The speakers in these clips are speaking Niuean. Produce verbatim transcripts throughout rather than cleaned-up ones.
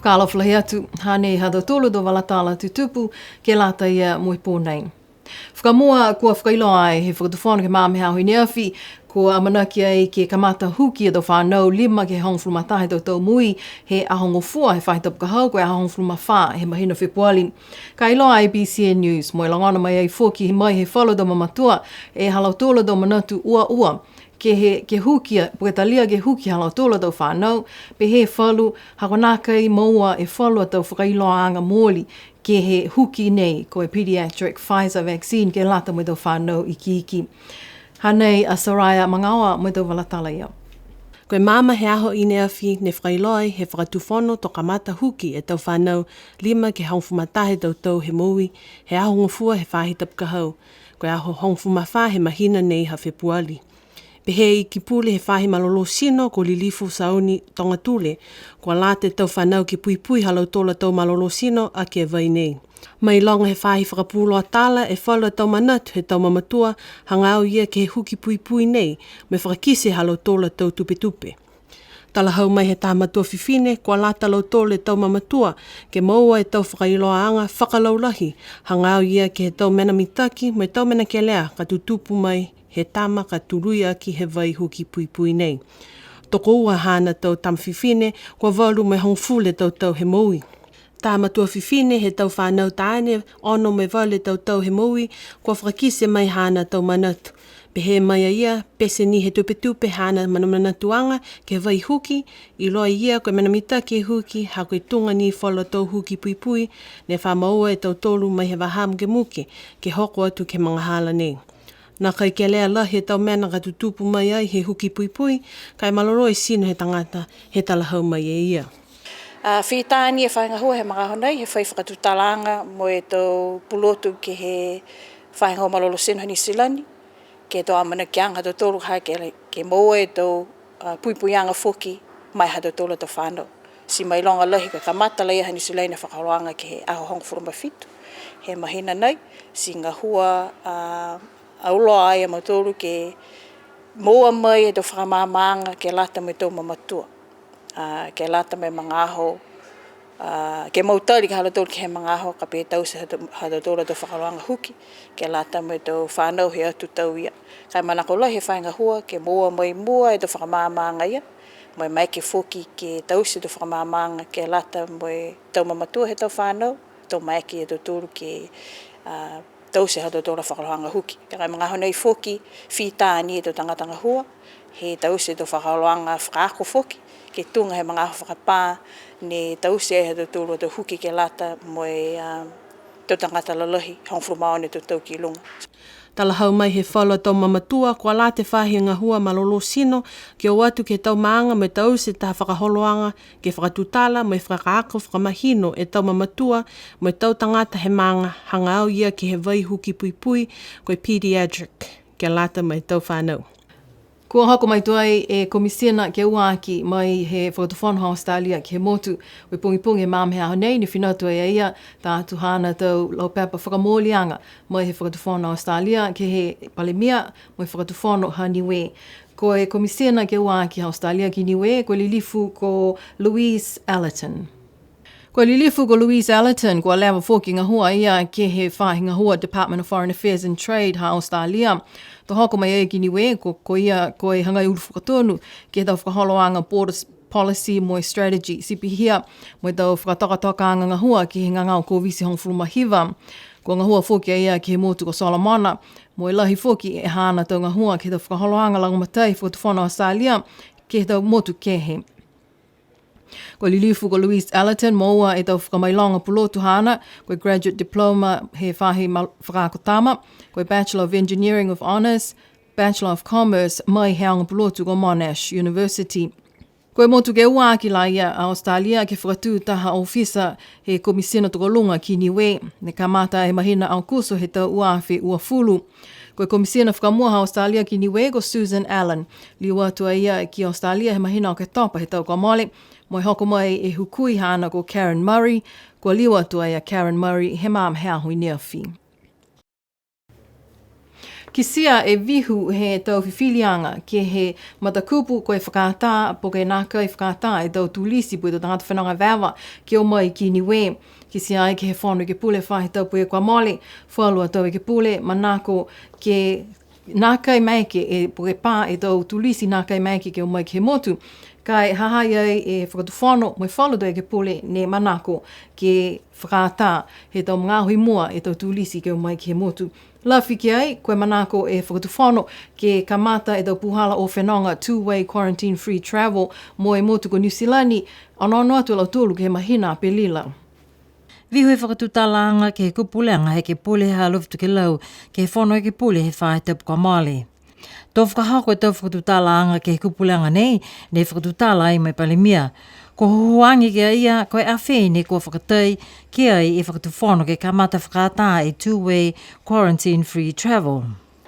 Fakaalofa lahi atu, hanei ha tautolu a tau vala tala tutupu ke lata ia mo e pō nei. Fakamua, kua fakailoa ai he Fakatufono ke he magaaho i ne afi, kua amanaki ai ke kamata huki e tau fānau lima ke he hogofulu ma taha e tau tau moui he Aho Gofua he faahi tapu ka hau, ko e aho hogofulu ma fā he mahina Fepuali. Ka iloa ai e BCN News, mo e logona mai ai foki mai he falu a tau mamatua, e ha lautolu a tau manatu uaua, ke he, ke huki a, po ke talia ke huki ha lautolu a tau fānau, pehē e falu, ha kua nākai moua e falu a tau fakailoaaga mooli, ke he huki nei, ko e pediatric Pfizer vaccine, ke lata mo e tau fānau ikiiki. Hanei a Soraya Magaoa mo e tau vala tala ia. Ko e maama he aho i ne afi ne fakailoa ai he Fakatufono to kamata huki e tau fānau lima ke he hogofulu ma taha e tau tau he moui he Aho Gofua he faahi tapu ka hau. Ko e aho hogofulu ma fā he mahina nei ha Fepuali. Pehē e Ikipule he Faahi Malolō Tino ko Lilifu Sauni Togatule, kua lata e tau fānau ke puipui ha lautolu a tau malolō tino aki e vai nei. Mailoga he faahi fakapuloa tala e falu a tau manatu he tau mamatua, hagaao ia ke he huki puipui nei, mo e fakakite ha lautolu a tau tupetupe. Talahau mai he taha matua fifine, kua lata a lautolu e tau mamatua ke moua e tau fakailoaaga fakalaulahi, hagaao ia ke he tau mena mitaki mo e tau mena kelea ka tutupu mai he tama ka tului aki he vai huki puipui nei. Tokoua haana tau tama fifine, kua valu mo e hogofulu e tau tau he moui. Taha matua fifine he tau fānau taane, ono mo e valu e tau tau he moui, kua fakakite mai haana tau manatu. Pehē mai a ia, pete ni he tupetupe haana manamanatuaga ke he vai huki, iloa e ia ko e mena mitaki e huki, ha ko e tuga ni falu a tau huki puipui, ne fa moua e tautolu mai he vahā mukemuke, ke hoko atu ke he magahala nei. Nākai kelea lahi e tau mena ka tutupu mai ai he huki puipui, ka e malolō e tino he tagata, he talahau mai e ia. A, fita ni e faahi gahua he magaaho nei, he fai fakatutalaaga mo e tau pulotu ke he faahi gahua malolō tino ha Niu Silani, ke he tau amanakiaga ha tautolu ha ke, ke moua e tau, a, puipuiaga foki mai ha tautolu a tau fānau. Ti mailoga lahi ka kamata laia ha Niu Silani e fakaholoaga ke he aho hogofulu ma fitu he mahina nei, ti gahua, a, auloa ai a mautolu ke moua mai e tau fakamaamaaga ke lata mo e tau mamatua. A, ke lata mo e magaaho, a, ke mautali ke he ha lautolu ke he magaaho ka pehē taute ha tau, ha tautolu a tau fakaholoaga huki, ke lata mo e tau fānau he atu tau ia. Ka e manako lahi e faahi gahua, ke moua mai mua e tau fakamaamaaga ia, mo e maeke foki ke taute e tau fakamaamaaga ke lata mo e tau mamatua he tau fānau, to maeke ia tautolu ke, a, taute ha tautolu a fakaholoaga huki. Ka e magaaho nei foki, fita ni e tau tagata gahua, he taute e tau fakaholoaga fakaako foki, ke tuga he magaaho fakapā, ne taute ai ha tautolu a tau huki ke lata mo e, a, tau tagata lalahi, hogofulu ma ono e tau tau ki luga. Talahau mai he falu a tau mamatua, kua lata e faahi gahua malolō tino, ke o atu ke he tau maaga mo e taute taha fakaholoaga, ke fakatutala mo e fakaako fakamahino e tau mamatua mo e tau tagata he maaga, hagaao ia ke he vai huki puipui, ko e pediatric, ke lata mo e tau fānau. Kua hoko mai tuai e Komisina ke ua aki mai he Fakatufono ha Australia ke he motu, ko e pogipogi he magaaho nei ne fina atu ai a ia, ta atu haana tau laupepa fakamooliaga mai he Fakatufono Australia ke he Palemia mo e Fakatufono ha Niue. Ko e Komisina ke ua aki ha Australia ki Niue, ko e Lilifu ko Louise Ellerton. Ko e Lilifu ko Louise Ellerton, kua leva foki gahua a ia ke he faahi gahua Department of Foreign Affairs and Trade ha Australia. To hoko mai a ia ki Niue, ko, ko ia ko e hagai ulu fakatonu ke he tau fakaholoaga Borders Policy mo e Strategy, ti pihia mo e tau fakatokatokaaga gahua ke he gagao Koviti hogofulu ma hiva. Kua gahua foki a ia ke he motu ko Solomona, mo e lahi foki e haana tau gahua ke he tau fakaholoaga lagomatai Fakatufono Australia ke he tau motu kehe. Ko e Lilifu ko Louise Ellerton, moua e tau fakamailoga pulotu haana, ko e Graduate Diploma he faahi mal-, fakaako tama, ko e Bachelor of Engineering with Honours, Bachelor of Commerce, mai he aoga pulotu ko Monash University. Ko e motu ke ua aki la ia a Australia ke fakatū taha ofisa he Komisina Tokoluga ki Niue, ne kamata he mahina Aokuso he tau ua afe uafulu. Ko e Komisina fakamua ha Australia ki Niue ko Susan Allen, liu atu a ia ki Australia he mahina Oketopa he tau kua mole, mo e hoko mai e hukui haana ko Karen Murray, kua liu atu a ia Karen Murray he magaaho he aho i ne afi. Kitia e vihu he tau fifiliaga ke he matakupu ko e fakaatā, po ke nākai fakaatā e tau tulisi po ke tau tagata fenoga eveeva ke o mai ki Niue. Kitia ai ke he Fono Ekepule faahi tapu kua mole, falu a tau ekepule manako ke nākai maeke e, po ke pā e tau tulisi nākai maeke ke o mai ke he motu. Ka e ha ha i ai e Fakatufono mo e falu tau ekepule ne manako ke fakaatā he tau magaaho i mua e tau tulisi ke o mai ke he motu. Lafi ki ai, ko e manako e Fakatufono ke kamata e tau puhala o fenoga two-way quarantine free travel mo e motu ko Niu Silani, onoono atu a lautolu ke he mahina Apelila. Vihu e fakatutalaaga ke he kupulega he ekepule ha Alofi Tokelau ke he Fono Ekepule he faahi tapu kua mole. To fakahoko e tau fakatutalaaga ke he kupulega nei, ne fakatutala ai mo e Palemia. Kua hūhū age ki a ia, ko e afē ne kua fakatai ki ai e Fakatufono ke kamata fakaatā e two-way quarantine free travel.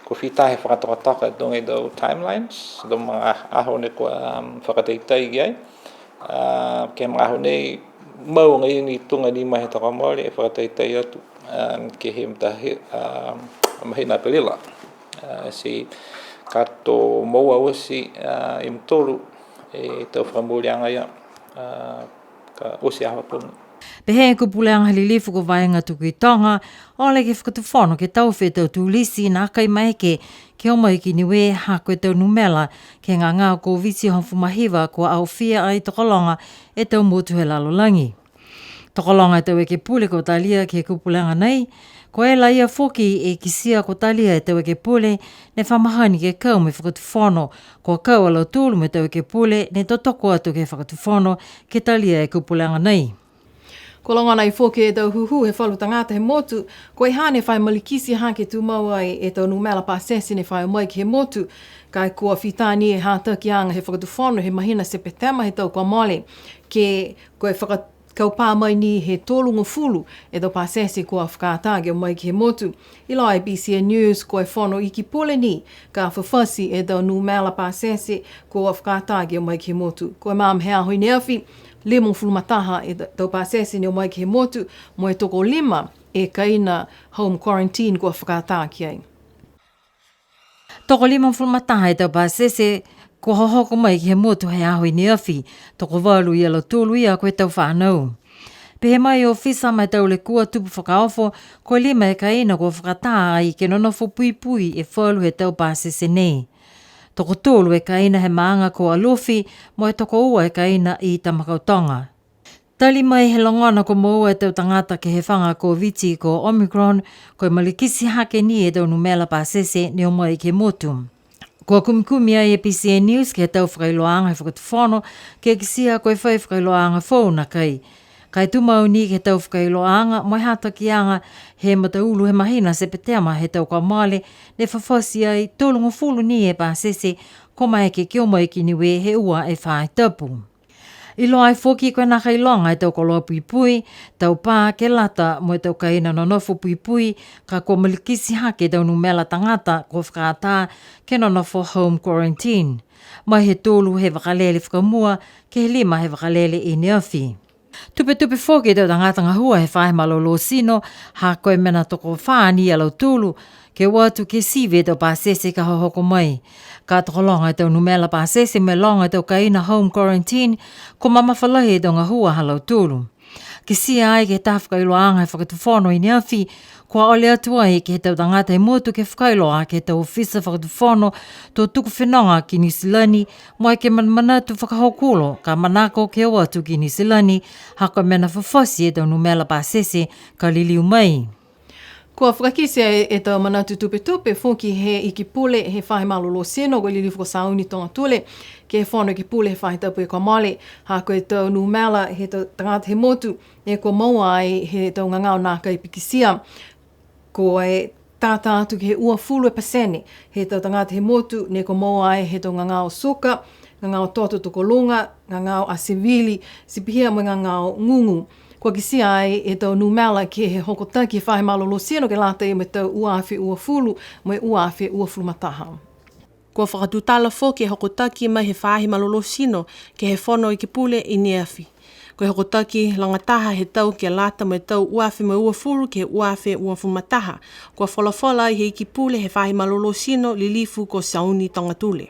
Kua fita he fakatokatoka tuga e tau timelines, tau magaaho ne kua, um, fakateitei ki ai. A, ke he magaaho nei, mau agaia ni tuga ni mai he tau kua mole, e fakateitei atu, um, ke he matahi-, um, mahina Apelila. A, ti ka to moua oti, a, e mutolu e tau fakamooliaga ia, a, ka oti e aho tuga. Pehē e kupulega lilifu ko Vaega Tukuitoga, ole ke he Fakatufono ke taofi e tau tulisi nākai maeke ke o mai ki Niue ha ko e tau numela ke he gagao Koviti hogofulu ma hiva kua aofia ai tokologa e tau motu he lalolagi. Tokologa e tau ekepule kua talia ke he kupulega nei, ko e laia foki e kitia kua talia e tau ekepule ne fa mahani ke kau mo e Fakatufono, kua kau a lautolu mo e tau ekepule ne totoko atu ke he Fakatufono ke talia e kupulega nei. Kua logona ai foki e tau hūhū he falu tagata he motu, ko e ha ne fai malikiti hake tumau ai e tau numela pasese ne fai mai ke he motu, ka e kua fita ni e hatakiaga he Fakatufono he mahina Sepetema he tau kua mole, ke ko e faka-, kaupā mai ni he tolugofulu e tau pasese kua fakaatā ke o mai ke he motu. Iloa e BCN News, ko e Fono Iki Pule ni ka fafati e tau numela pasese kua fakaatā ke o mai ke he motu. Ko e magaaho he aho i ne afi, limagofulu ma taha e ta-, tau pasese ne o mai ke he motu, mo e tokolima e kaina home quarantine kua fakaatā ki ai. Tokolimagofulu ma taha e tau pasese kua hohoko mai ke he motu he aho i ne afi, tokovalu ia lautolu ia ko e tau fanau. Pehē mai e ofisa ma e tau lekua tupu fakaofo, ko e lima e kaina kua fakaatā ai ke nonofo puipui e falu he tau pasese nei. Tokotolu e kaina he maaga ko Alofi, mo e tokoua e kaina i Tamakautoga. Tali mai he logona kua moua e tau tagata ke he faga Koviti ko Omicron, ko e malikiti hake ni e tau numela pasese ne o mai ke he motu. Kua kumikumi ai e BCN News ke he tau fakailoaaga he Fakatufono, ke kitia ko e fai fakailoaaga foou nakai. Ka e tumau ni ke he tau fakailoaaga mo e hatakiaga he mataulu he mahina Sepetema he tau kua mole, ne fafati ai tolugofulu ni e pasese kua maeke ke o mai ki Niue he ua e faahi tapu. Iloa ai foki ko e nākai loga e tau koloa puipui, tau pā ke lata mo e tau kaina nonofo puipui, ka kua malikiti hake e tau numela tagata kua fakaatā ke nonofo home quarantine. Mai he tolu he vakalele fakamua, ke he lima he vakalele i ne afi. Tupetupe foki e tau tagata gahua he faahi malolō tino, ha ko e mena tokofā ni a lautolu, ke o atu ke sivi e tau pasese ka hohoko mai. Ka tokologa e tau numela pasese mo e loga e tau kaina home quarantine, kua mamafa lahi e tau gahua ha lautolu. Kitia ai ke he taha fakailoaaga he Fakatufono i ne afi, kua ole atu ai ke he tau tagata he motu ke fakailoa ke he tau ofisa Fakatufono to tuku fenoga ki Niu Silani, mo e ke manamanatu fakahokulo, ka manako ke o atu ki Niu Silani, ha ko e mena fafati e tau numela pasese ka liliu mai. Kua fakakite e, e tau manatu tupetupe foki he Iki Pule he faahi malolō tino ko e Lilifu ko Sauni Togatule, ke he Fono Iki Pule he faahi tapu kua mole, ha ko e tau numela he tau tagata he motu, ne kua moua ai he tau gagao nākai pikitia. Ko e tata atu ke he uafulu e pasene he tau tagata he motu, ne kua moua ai he tau gagao suka, gagao toto tokoluga, gagao asevili, ti pihia mo e gagao gugu. Kua kitia ai e tau numela ke he hokotaki he faahi malolō tino ke lata mo e tau ua afe uafulu mo e ua afe uafulu ma taha. Kua fakatutala foki e hokotaki mai he faahi malolō tino ke he Fono Iki Pule i ne afi. Ko e hokotaki lagataha he tau ke lata mo e tau ua afe mo e uafulu ke he ua afe uafulu ma taha, kua folafola ai he Iki Pule he Faahi Malolō Tino, Lilifu ko Sauni Togatule.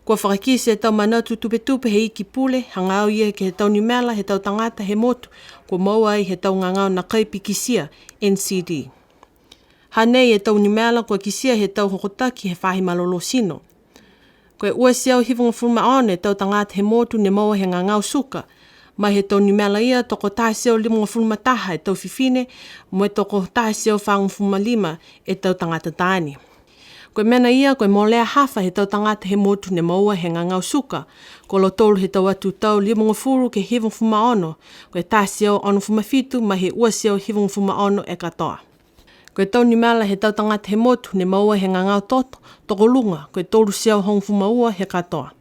Kua fakakite e tau manatu tupetupe he Iki Pule, hagaao ia ke he tau numela he tau tagata he motu, kua moua ai he tau gagao nākai pikitia, N C D. Hanei e tau numela kua kitia he tau hokotaki he Faahi Malolō Tino. Ko e ua e teau hivagofulu ma ono e tau tagata he motu ne moua he gagao suka. Mai he tau numela ia, tokotaha e teau limagofulu ma taha e tau fifine, mo e tokotaha e teau fāgofulu ma lima e tau tagata taane. Ko e mena ia, ko e molea hafa he tau tagata he motu ne moua he gagao suka, ko lautolu he tau atu tau limagofulu ke hivagofulu ma ono, ko e taha e teau onogofulu ma fitu mai he ua e teau hivagofulu ma ono e katoa. Ko e tau numela he tau tagata he motu ne moua he gagao toto, tokoluga, ko e tolu e teau hogofulu ma ua he katoa.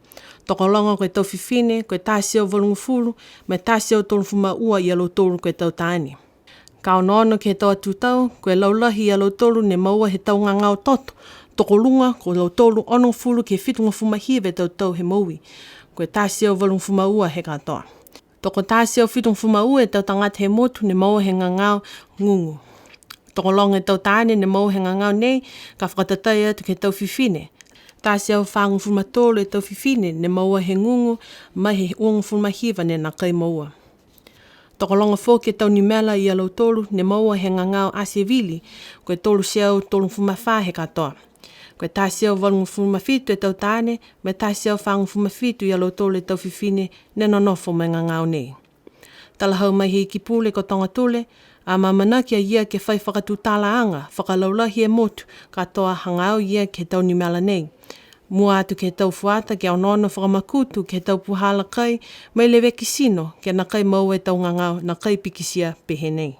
Tokologa ko e tau fifine, ko e taha e teau valugofulu, mo e taha e teau tolugofulu ma ua ia lautolu ko e tau taane. Ka onoono ke he tau atu tau, ko e laulahi ia lautolu ne moua he tau gagao toto, tokoluga, ko lautolu onogofulu ke fitugofulu ma hiva e tau tau he moui, ko e taha e teau valugofulu ma ua he katoa. Tokotaha e teau fitugofulu ma ua e tau tagata he motu ne moua he gagao gugu. Tokologa e tau taane ne moua he gagao nei, ka fakatatai atu ke he tau fifine. Taha e teau fāgofulu ma tolu e tau fifine ne moua he gugu, mai he uagofulu ma hiva ne nākai moua. Tokologa foki e tau numela ia lautolu ne moua he gagao ati e vili, ko e tolu e teau tolugofulu ma fā he katoa. Ko e taha e teau valugofulu ma fitu e tau taane, mo e taha e teau fāgofulu ma fitu ia lautolu e tau fifine ne nonofo mo e gagao nei. Talahau mai he Iki Pule ko Togatule, amaamanaki a ia ke fai fakatutalaaga fakalaulahi e motu, katoa hagaao ia ke he tau numela nei. Mua atu ke he tau fuata ke onoono fakamakutu ke he tau puhala kai mo e leveki tino, ke nākai moua e tau gagao nākai pikitia pehē nei.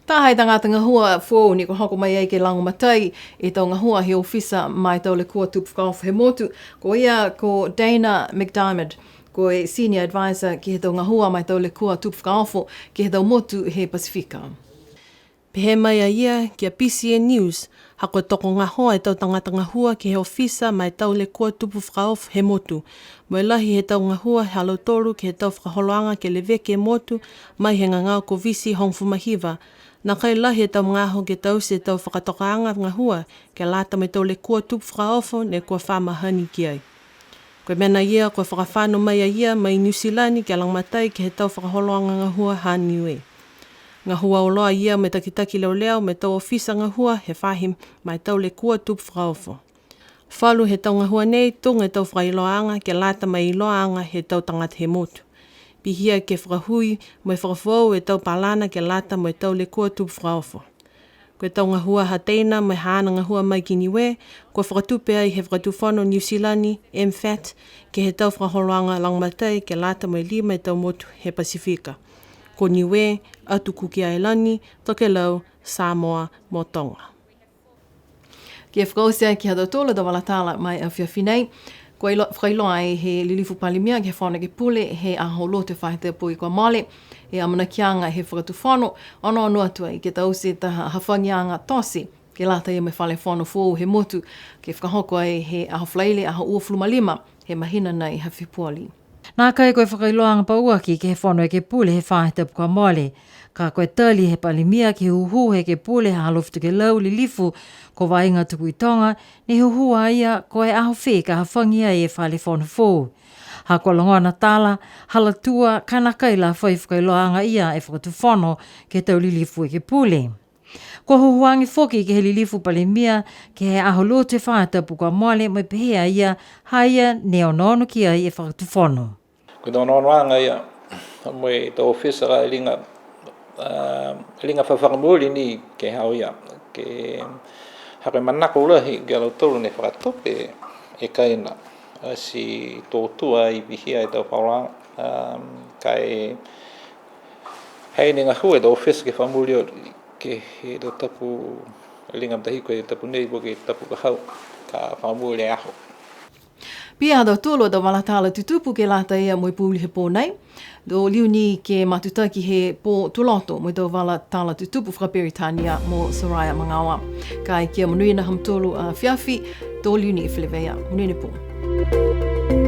Taha e tagata gahua foou ne kua hoko mai ai ke lagomatai e tau gahua he ofisa ma e tau lekua tupu fakaofo he motu, ko ia ko Dana McDiarmid, ko e Senior Advisor ke he tau gahua ma e tau lekua tupu fakaofo ke he tau motu he Pasifika. Pehē mai a ia ki a B C N News, ha kua tokogahoa e tau tagata gahua ke he ofisa ma e tau lekua tupu fakaofo he motu, mo e lahi he tau gahua ha lautolu ke he tau fakaholoaga ke leveki e motu mai he gagao Koviti hogofulu ma hiva. Nākai lahi e tau magaaho ke taute e tau fakatokaaga gahua ke lata mo e tau lekua tupu fakaofo ne kua fa mahani ki ai. Ko e mena ia, kua fakafano mai a ia mai Niu Silani ke lagomatai ke he tau fakaholoaga gahua ha Niue. Gahua auloa a ia mo e takitaki leoleo mo e tau ofisa gahua he faahi ma e tau lekua tupu fakaofo. Falu he tau gahua nei, tuga e tau fakailoaaga ke lata mo e iloaaga he tau tagata he motu. Pihia ke fakahui mo e fakafoou e tau palana ke lata mo e tau lekua tupu fakaofo. Ko e tau gahua ha Teina mo e haana gahua mai ki Niue, kua fakatupe ai he Fakatufono Niu Silani, MFAT, ke he tau fakaholoaga lagomatai ke lata mo e lima e tau motu he Pasifika. Ko Niue, Atu Kuki Ailani, Tokelau, Samoa, mo Toga. Ke fakaoti ai ki ha tautolu a tau vala tala ma e afiafi nei, kua ilo-, fakailoa ai he Lilifu Palemia ke he Fono Ekepule he Aho Lotu he faahi tapu kua mole, e amanakiaga he Fakatufono, onoono atu ai ke taute taha hafagiaga tote, ke lata ia mo e Fale Fono foou he motu, ke fakahoko ai he Aho Falaile, aho uafulu ma lima he mahina nei ha Fepuali. Nākai ko e fakailoaaga pauaki ke he Fono Ekepule he faahi tapu kua mole. Ka ko e tali he Palemia ke he hūhū he Ekepule ha Alofi Tokelau Lilifu ko Vaiga Tukuitoga, ne hūhū a ia ko e aho fē ka hafagi ai e Fale Fono foou. Ha kua logona tala, halatua ka nākai la fai fakailoaaga ia e Fakatufono ke he tau Lilifu Ekepule. Kua hūhū age foki ke he Lilifu Palemia ke he Aho Lotu he faahi tapu kua mole, mo e pehē a ia, ha ia ne onoono ki ai e Fakatufono. Ko e tau onoonoaga ia mo e tau ofisa ka e liga, a, liga fa-, fakamooli ni ke he hau ia. Ke, ha ko e manako lahi ki a lautolu ne fakatupe e kaina, a, ti tō tua i pihia e tau fakaholoaga, a, ka e, ha i ai ne gahua e tau ofisa ke fakamooli, ke he tau tapu liga matahiku he tapu nei po ke tapu ka hau, ka fakamooli e aho. Pihia ha tautolu a tau vala tala tutupu ke lata ia mo e pouli he pō nei. To liu ni ke matutaki he pō Tuloto mo e tau vala tala tutupu fakaperitania mo Soraya Magaoa. Ka e kia monuina ha mutolu a afiafi, to liu ni e feleveia. Monuina e pō.